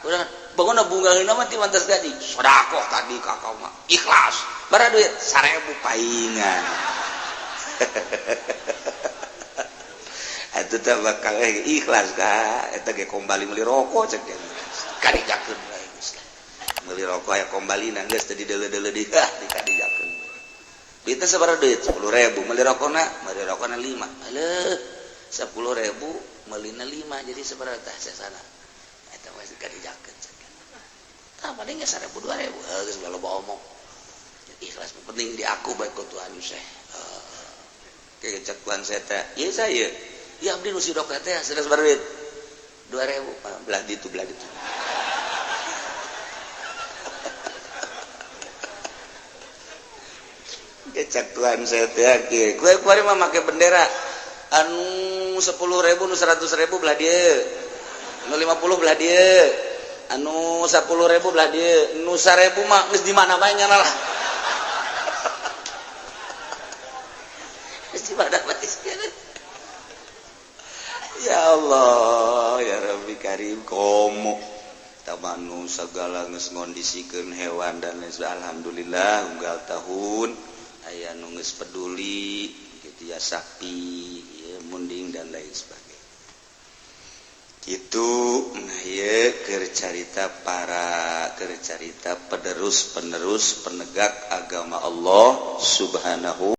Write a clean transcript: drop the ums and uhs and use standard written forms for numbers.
Urang bangun bunga mah ti mantas gaji. Sedekah tadi ka kau mah. Ikhlas. Bara duit 1000 paingan. Eta teh bakal ikhlas ka eta ge kombali meuli rokok cek dia. Kadijakeun bae geus lah. Meuli rokok aya kombalina geus teu dideuleu-deuleu deui ah dikadijakeun. Duitna sabaraha duit? 10.000 meuli rokona 5. Aleuh 10.000 meulina 5 jadi sabaraha tah sasana. Eta mah kadijakeun cek. Tah paling ge 1000 2000 geus loba omong. Ikhlas penting di aku bae ku Tuhan saya. Kayak cek Tuhan saya teh, ieu saya. Ya abdi nu sidok teh sanes duit 2000 belah ditu belah ditu. Cek Tuhan saya teh kieu. Kue kuari mah make bendera anu 10.000 nu 100.000 belah dieu. Anu 50 belah dieu. Anu 10.000 belah dieu. Nu 1.000 mah geus di mana bae nyana lah. Geus di mana bae. Ya Allah, ya Rabbi Karim, komo tamanu segala geus ngondisikeun hewan dan lain sebagainya. Alhamdulillah unggal tahun aya nu geus peduli gitu ya sapi, ya, munding dan lain sebagainya. Kitu nah ieu keur carita para keur carita penerus-penerus penegak agama Allah Subhanahu